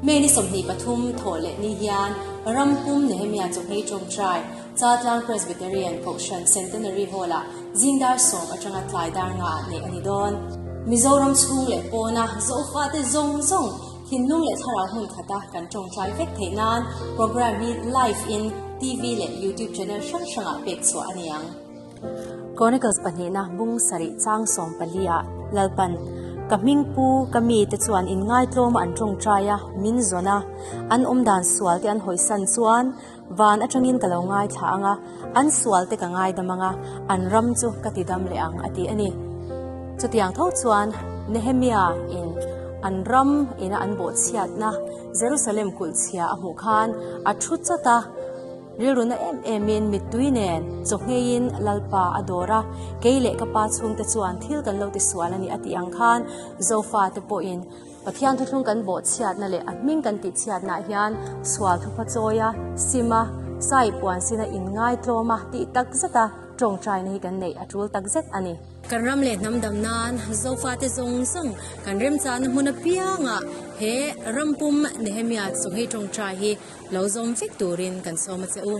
May ni 23 thawh leh ni hian ram pum Nehemia chawhmei tawngtai Chaltlang Presbyterian Kohhran Centenary Hall-ah zing dar sawm atanga tlai dar ngaah neih a ni dawn. Mizoram chhung leh pawna Zofate zawng zawng thinlung leh thlarau hmun khata kan tawngtai vek theih nan programme hi live in TV leh YouTube channel hrang hrangah pek chhuah a ni ang. Chronicles pahnihna bung sarih chang sawm pali ah Lalpan, Ka hming pu ka mi te chuan inngaitlawma an tawngtai a, min zawn a, an awmdan sual te an hawisan chuan van atangin ka lo ngaithla ang a, an sual te ka ngaidam ang a, an ram chu ka tidam leh ang a ti a ni. Chutiang tho chuan Nehemia in an ram ina an bawhchhiatna Jerusalem kulh chhia a hmuh khan a thu chawt a, Rilruna em emin mittui nen chawhngeiin Lalpa a dawr a, kei leh ka pa chhungte chuan thil kan lo tisual a ni a tih ang khan Zofa te pawhin Pathian thuthlung kan bawhchhiatna leh a hming kan tihchhiatnaah hian sual thupha chawi a, sim a, sai puan sin a inngaitlawm a tih tak zet a tawngtaina hi kan neih a tul tak zet a ni. Kan ram leh hnam dam nan Zofate zawng zawng kan remchahna hmun apiangah he rampum Nehemia chawhngei tawngtai hi Lo zawm vek turin kan sawm a che u.